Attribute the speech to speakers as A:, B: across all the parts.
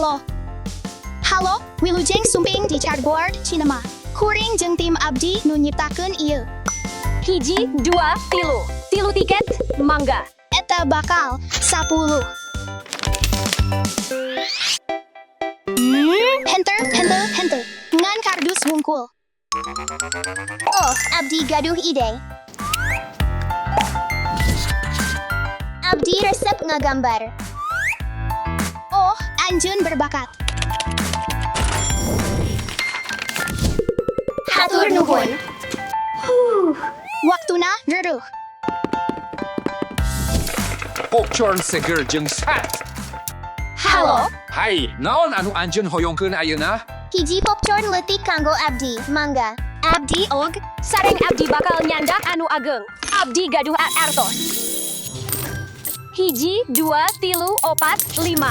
A: Halo. Halo, wilujeng sumping di Cardboard Cinema. Kuring jeung tim abdi nu nyiptakeun ieu.
B: Hiji, dua, tilu. Tilu tiket, mangga.
A: Eta bakal 10. Henteu, henteu, henteu. Ngan kardus wungkul.
C: Oh, abdi gaduh ide. Abdi resep ngagambar.
A: Oh, anjeun berbakat.
C: Hatur nuhun.
A: Waktuna reureuh.
D: Popcorn seger jeung sehat.
C: Halo.
D: Hai, naon anu anjeun hoyongkeun ayeuna?
C: Hiji popcorn leutik kanggo abdi, mangga.
B: Abdi og, sareng abdi bakal nyandak anu ageng. Abdi gaduh artos. Hiji, dua, tilu, opat, lima.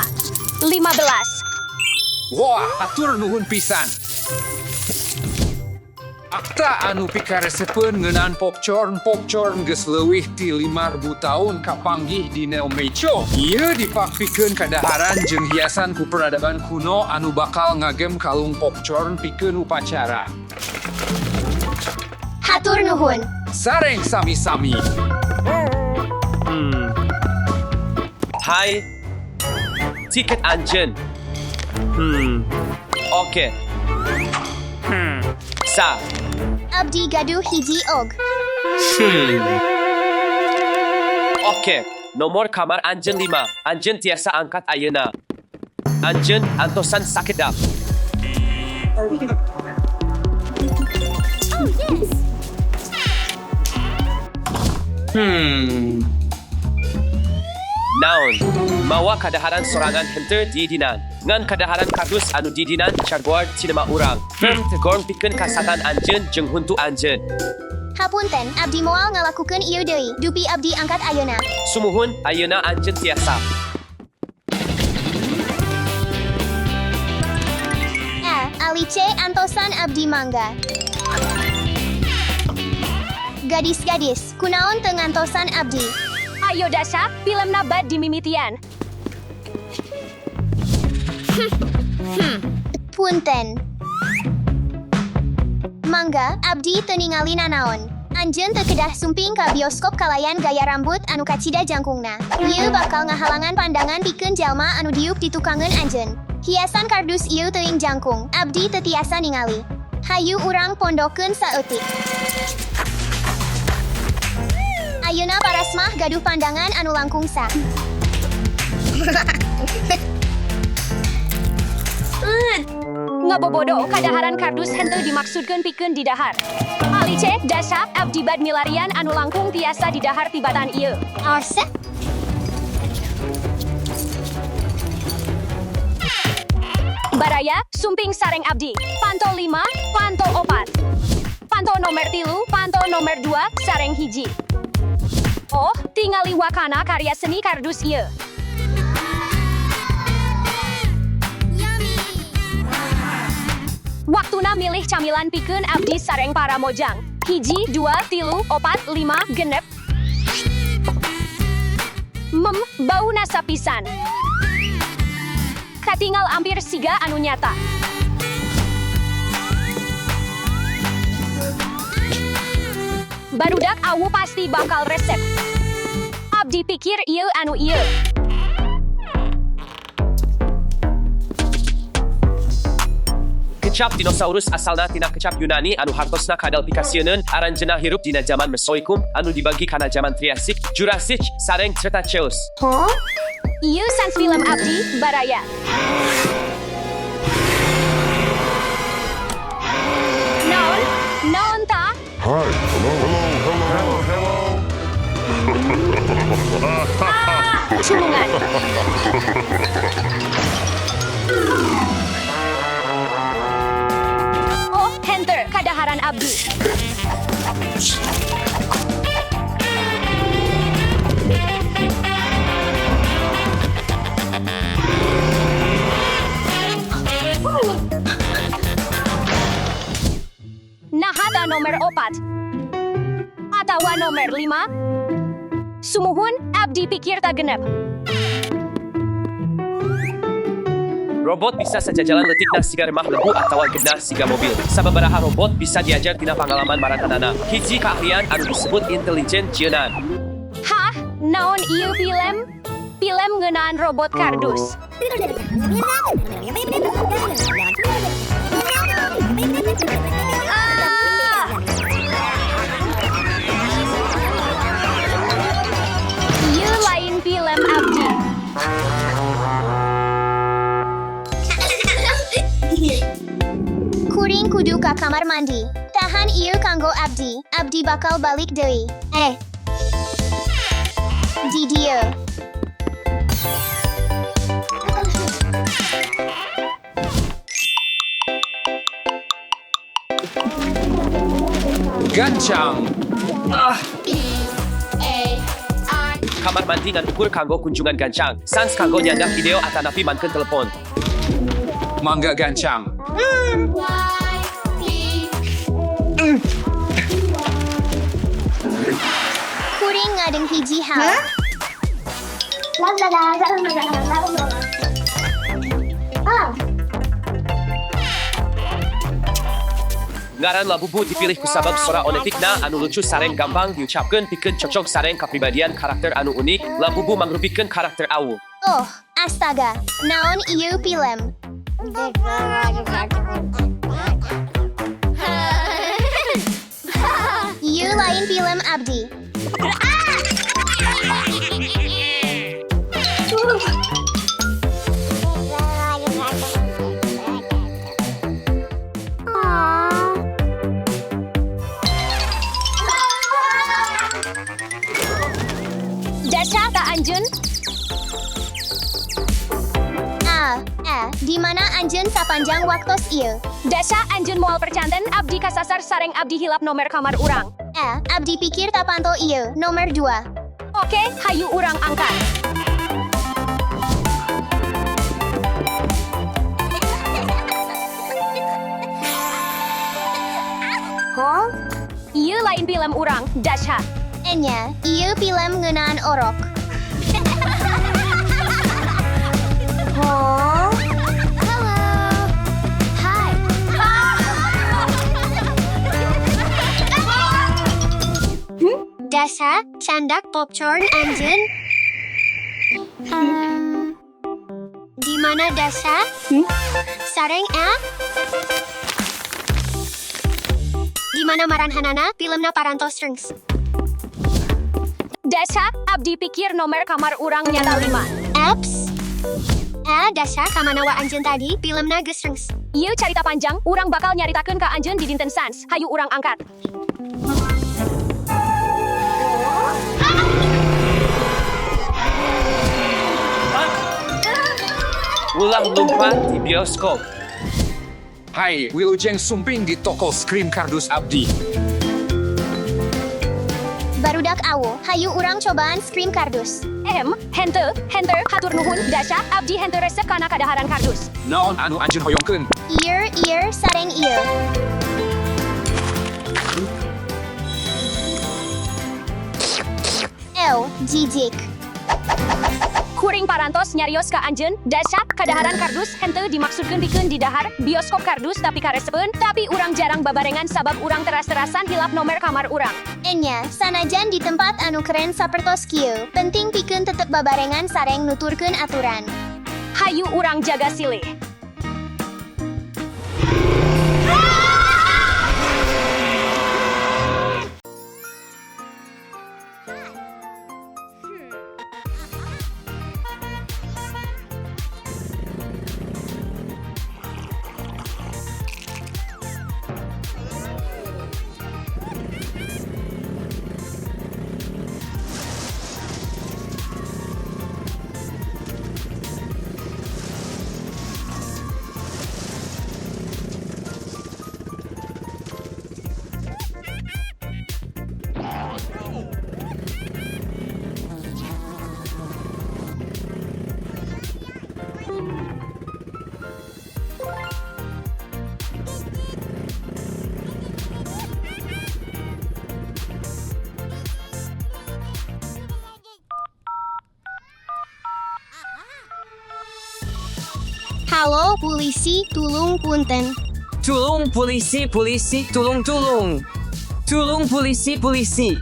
B: 15.
D: Wah, hatur nuhun pisan. Akta anu pikaresepeun ngeunaan popcorn, popcorn geus leuwih ti 5000 taun kapanggih di Mexico. Ieu dipakpikeun kadaharan jeung hiasan ku peradaban kuno anu bakal ngagem kalung popcorn pikeun upacara.
C: Hatur nuhun.
D: Sareng sami-sami.
E: Hai. Tiket anjeun. Oke. Sa.
C: Abdi gaduh hiji og.
E: Oke. Nomor kamar anjeun 5. Anjeun tiasa angkat ayeuna. Anjeun antosan sakedap.
C: Oh, yes.
E: Naon. Mawa kadaharan sorangan henteu diidinan. Ngan kadaharan kardus anu diidinan cardboard cinema urang. Tegorng pikeun kasatan anjeun jeung huntu anjeun.
C: Hapunten, abdi moal ngalakukeun ieu deui. Dupi abdi angkat ayeuna.
E: Sumuhun ayeuna anjeun tiasa.
C: Eh, Alice antosan abdi mangga. Gadis-gadis, kunaon teu ngantosan abdi?
B: Ayo Dasha, filmna bad dimimitian.
C: Punten. Mangga, abdi teu ningali nanaon. Anjeun teu kedah sumping ka bioskop kalayan gaya rambut anu kacida jangkungna. Ieu bakal ngahalangan pandangan pikeun jalma anu diuk di tukangeun anjeun. Hiasan kardus ieu teuing jangkung, abdi teu tiasa ningali. Hayu urang pondokeun saeutik. Ayeuna parasmah gaduh pandangan anu langkung sah.
B: Ngabobodo, kadaharan kardus henteu dimaksudkeun pikeun didahar. Alice, Dasha, abdi bad milarian anu langkung tiasa didahar tibatan ieu.
C: Arse?
B: Baraya, sumping sareng abdi. Panto 5, panto 4. Panto nomor 3, panto nomor 2, sareng 1. Oh, tingali wakana karya seni kardus ieu. Waktuna milih camilan pikeun abdi sareng para mojang. 1, 2, 3, 4, 5, 6. Mem, bau nasa pisan. Katingal ampir siga anu nyata. Barudak awu pasti bakal resep. Abdi pikir ieu anu ieu.
E: Kecap dinosaurus asalna tina kecap Yunani anu hartosna kadal pikasieun aranjeunna hirup dina zaman Mesoikum anu dibagi kana zaman Triasik, Jurassic, sareng Cretaceous.
C: Huh?
B: Ieu sans film abdi baraya. Naon? Naon ta?
F: Hi. Hello, hello, hello, hello.
B: Ah, culungan. Oh, henteu, kadaharan abdi. Nahata nomor 4. Atawa nomor 5. Sumuhun, abdi pikir tak genep.
E: Robot bisa sajajalan leutikna siga remah lembu atawa genah siga mobil. Sababaraha robot bisa diajar tina pangalaman maratanana. Hiji keahlian anu disebut intelijen jieunan.
B: Hah? Naon ieu film? Film ngeunaan robot kardus. Ah! Ieu lain film abdi.
C: Kuring kudu ka kamar mandi. Tahan ieu kanggo abdi. Abdi bakal balik deui. Eh. Di dieu.
D: Gancang.
E: Kamar mandi ngan ukur kanggo kunjungan gancang. Sans kanggo nyandak video atanapi mankeun telepon.
D: Mangga gancang.
C: Kuring ngadeng hiji hal.
E: Ngaran Labubu dipilih kusabab sora onetikna anu lucu sareng gampang diucapkeun pikeun cocok sareng kapribadian karakter anu unik. Labubu mangrupikeun karakter awu.
C: Oh, astaga. Naon ieu film? Ieu lain film abdi.
B: Dasha ka anjeun?
C: Ah, di mana anjeun sapanjang waktos ieu?
B: Dasha anjeun moal percanten abdi kasasar sareng abdi hilap nomor kamar urang.
C: Eh, abdi pikir tapanto ieu, nomor 2.
B: Oke, hayu urang angkat. Ieu lain film urang, Dasha.
C: Enya, ieu film ngeunaan orok. Hello. Hi. Dasa, candak popcorn anjeun. Di mana Dasa? Sareng A? Di mana maranhanana filmna parantos strings.
B: Dasha, abdi pikir nomor kamar urang nyata 5.
C: Apps. Dasha kamana wa anjeun tadi filmna geus strings.
B: Ieu carita panjang, urang bakal nyaritakeun ka anjeun di dinten sans. Hayu urang angkat.
E: Ulah lumpat di bioskop.
D: Hai, Wilujeng sumping di toko Scream Kardus Abdi.
C: Barudak awo, hayu urang cobaan scream kardus.
B: M, hente, hente, hatur nuhun, Dasha, abdi hente resep kana kadaharan kardus.
D: Naon anu anjeun hoyongkeun?
C: Ear, ear, sareng ear. Ew, jijik.
B: Kuring parantos nyarios ka anjeun, Dasha, kadaharan kardus, hente dimaksudkeun pikeun di dahar, bioskop kardus tapi karesepeun, tapi urang jarang babarengan sabab urang teras-terasan hilap nomor kamar urang.
C: Enya, sanajan di tempat anu keren sapertos kieu, penting pikeun tetep babarengan sareng nuturkeun aturan.
B: Hayu urang jaga silih.
C: Halo, pulisi, tulung punten.
G: Tulung polisi, polisi, tulung tulung. Tulung polisi, polisi.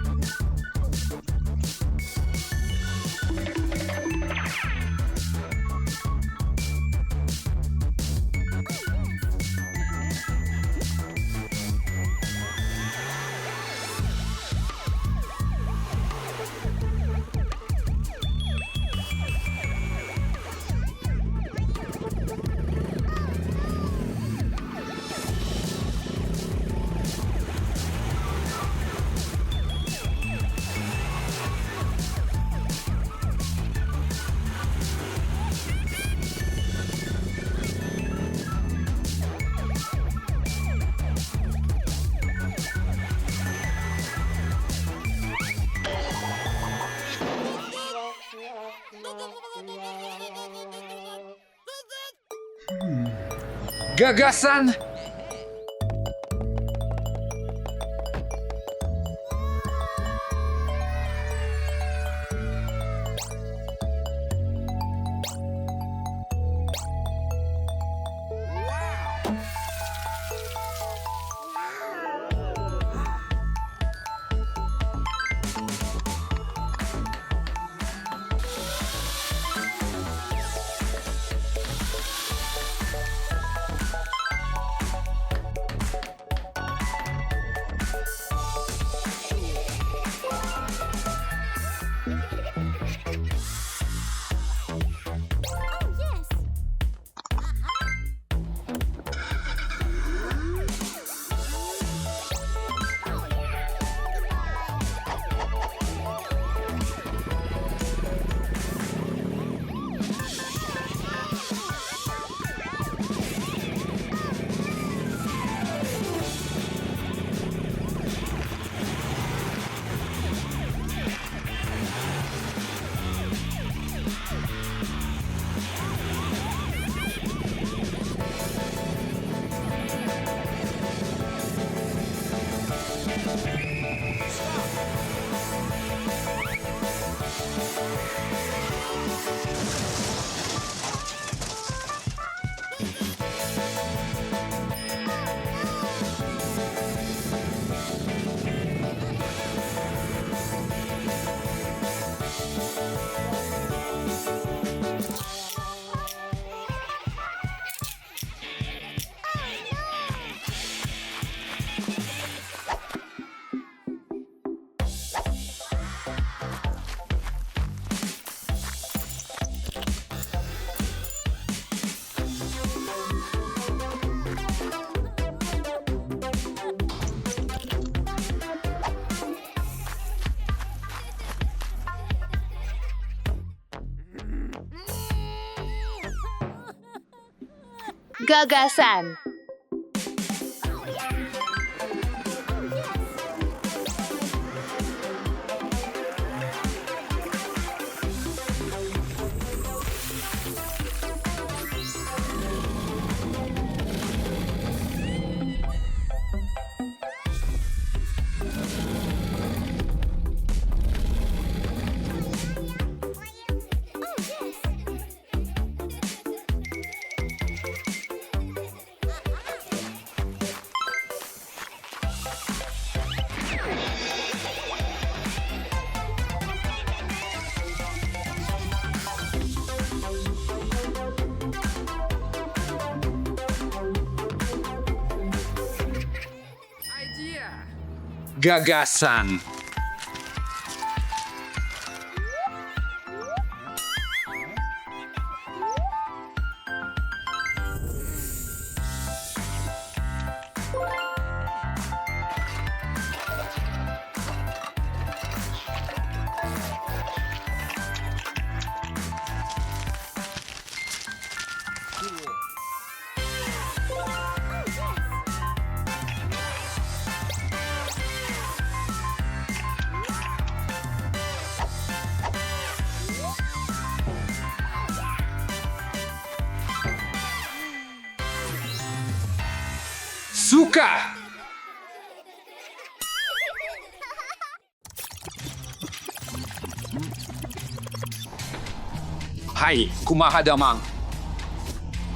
D: Gagasan.
B: Gagasan.
D: Gagasan. Suka. Hai, kumaha damang.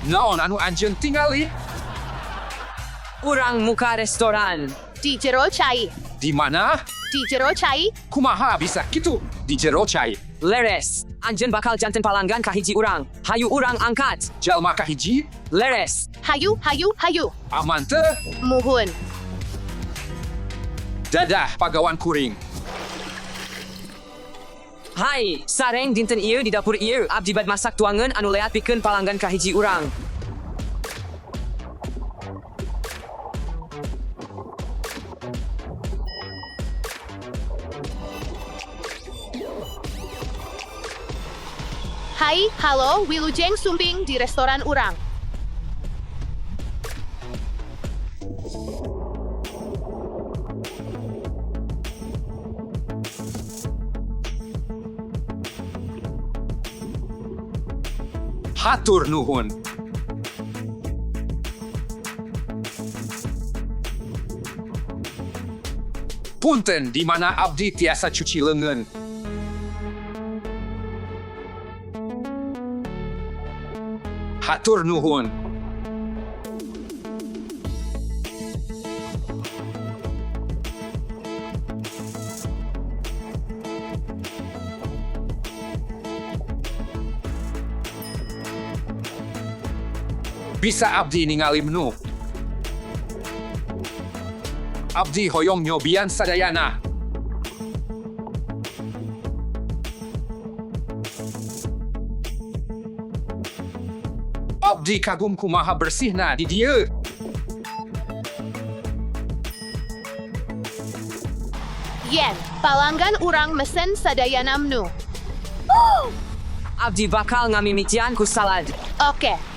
D: Naon anu anjeun tingali?
G: Urang muka restoran.
H: Di jero cai.
D: Di mana?
H: Di jero cai.
D: Kumaha bisa kitu? Di jero cai.
G: Leres. Anjeun bakal janten palanggan kahiji urang. Hayu urang angkat.
D: Jalma kahiji?
G: Leres.
H: Hayu, hayu, hayu.
D: Aman teu?
H: Muhun.
D: Dadah pagawan kuring.
G: Hai, sareng dinten ieu di dapur ieu. Abdi bad masak tuangan anu leat pikeun palanggan kahiji urang.
H: Hai, halo, wilujeng sumping di restoran urang.
D: Hatur nuhun. Punten di mana abdi tiasa cuci leungeun. Hatur nuhun. Bisa abdi ningali menu. Abdi hoyong nyobian sadayana. Abdi kagum kumaha bersihna di dieu.
H: Yen, palanggan urang mesen sadayana menu.
G: Abdi bakal ngamimitian ku salad.
H: Oke.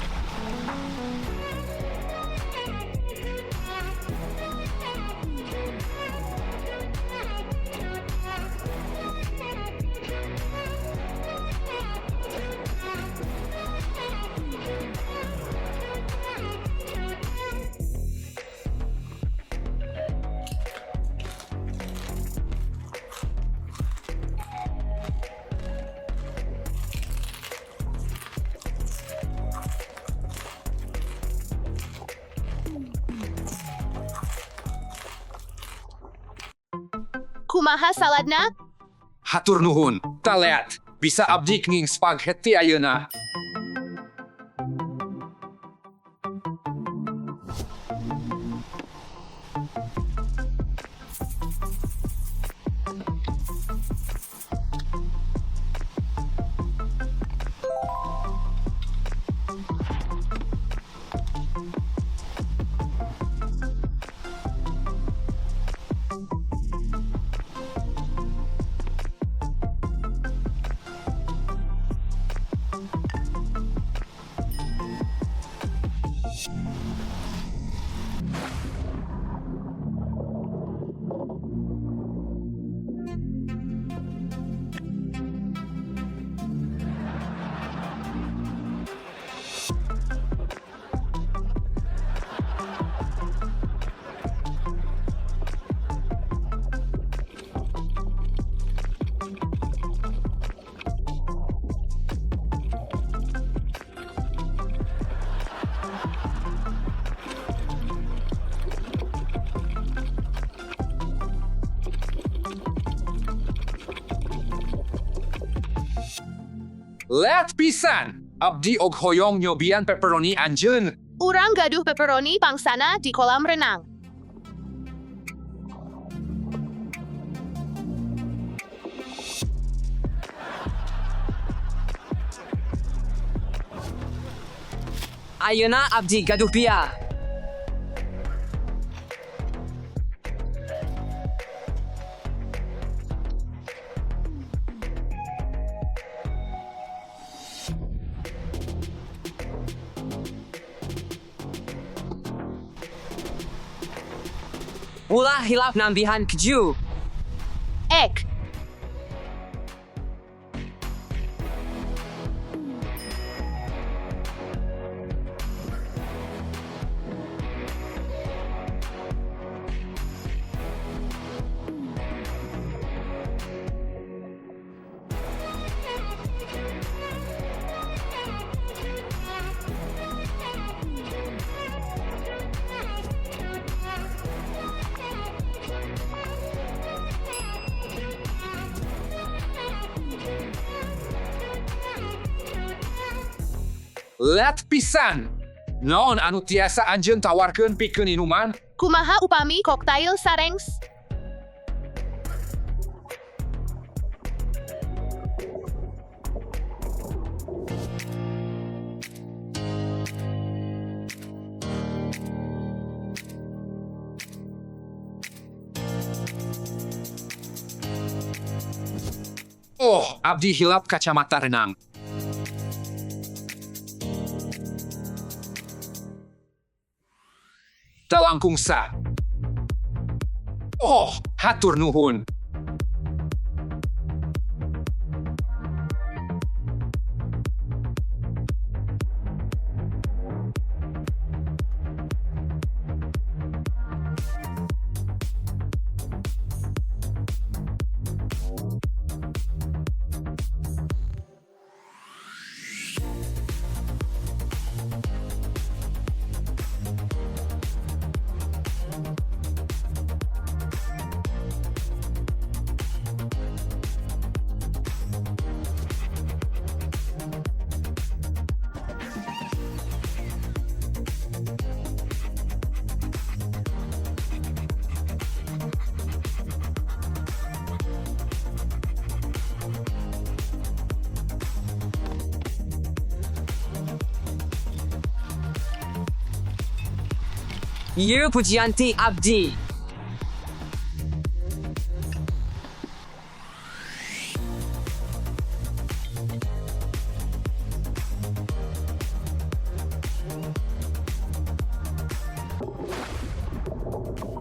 H: Kumaha saladna?
D: Hatur nuhun. Taleat. Bisa abdi kenging spaghetti ayeuna. Leat pisan. Abdi og hoyong nyobian pepperoni anjeun.
H: Urang gaduh pepperoni pangsana di kolam renang.
G: Ayeuna abdi gaduh pia. Ulah hilap nambihan keju.
H: Ek.
D: Let pisan. Naon anu tiasa anjeun tawarkeun pikeun inuman?
H: Kumaha upami koktail sarengs?
D: Oh, abdi hilap kacamata renang. Talangkung sa. Oh, hatur nuhun.
G: Ieu pujian ti abdi.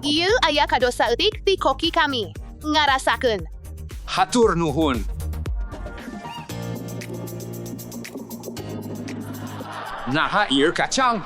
H: Ieu aya kado saeutik ti koki kami. Ngarasakeun.
D: Hatur nuhun. Naha ieu kacang.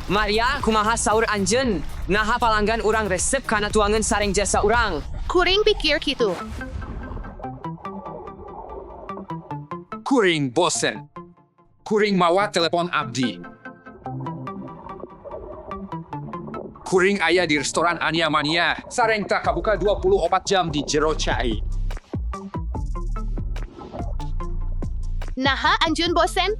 G: Maria, kumaha saur anjeun? Naha palanggan urang resep kana tuangan sareng jasa urang.
H: Kuring pikir kitu.
D: Kuring bosen. Kuring mawa telepon abdi. Kuring aya di restoran Ania Mania. Sareng tak kabuka 24 jam di jero cai.
H: Naha anjeun bosen?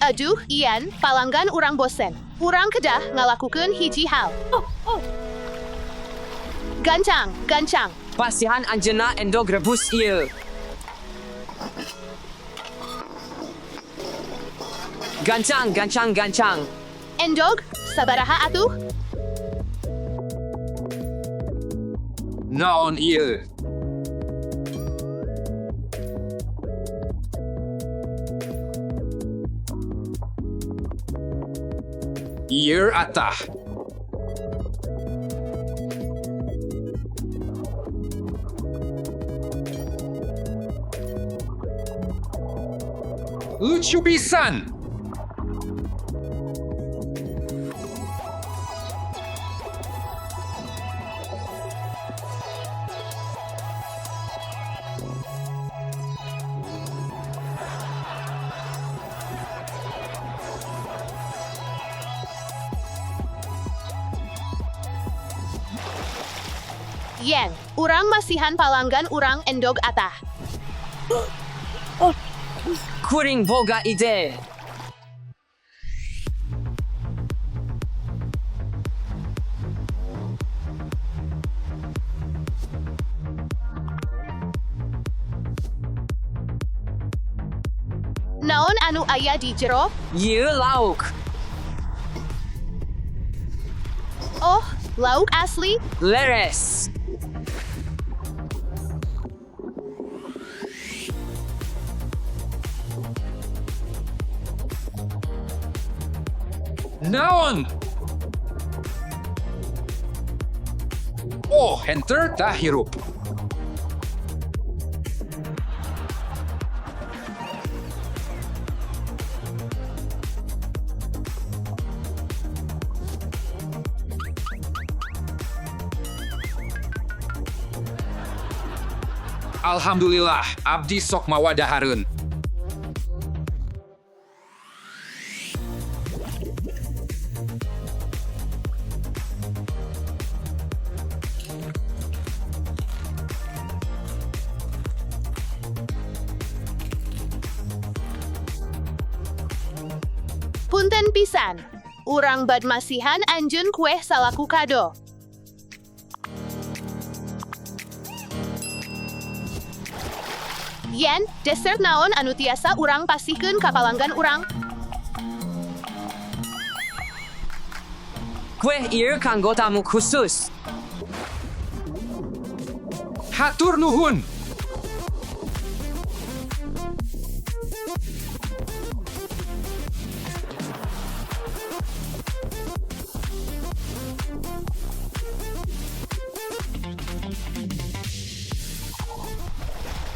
H: Aduh, Ian, palanggan urang bosen. Urang kedah ngalakukeun hiji hal. Gancang, gancang.
G: Pasihan anjeunna endog rebus ieu. Gancang, gancang, gancang.
H: Endog, sabaraha atuh?
D: Naon ieu? Ieu atah. Lucu pisan.
H: Yen, urang masihan palanggan urang endog atah.
G: Kuring boga ide.
H: anu aya di jero?
G: Ieu lauk.
H: Oh, lauk asli?
G: Leres.
D: Naon? Oh, henter tah hirup. Alhamdulillah, abdi sok mawa dahareun.
H: Punten pisan. Urang bad masihan anjeun kueh salaku kado. Yen, dessert naon anu tiasa urang pasihkeun ka palanggan urang?
G: Kueh ieu kanggo tamu khusus.
D: Hatur nuhun.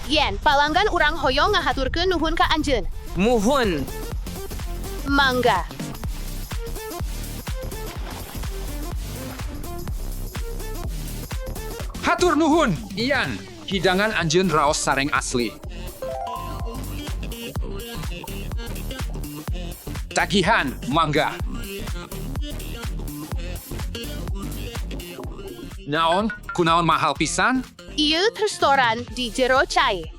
H: Yen, palanggan urang hoyong ngahaturkeun nuhun ka anjeun.
G: Muhun.
H: Mangga.
D: Hatur nuhun, Ian. Hidangan anjeun raos sareng asli. Tagihan, mangga. Naon, kunaon mahal pisan?
H: Ieu restoran di jero cai.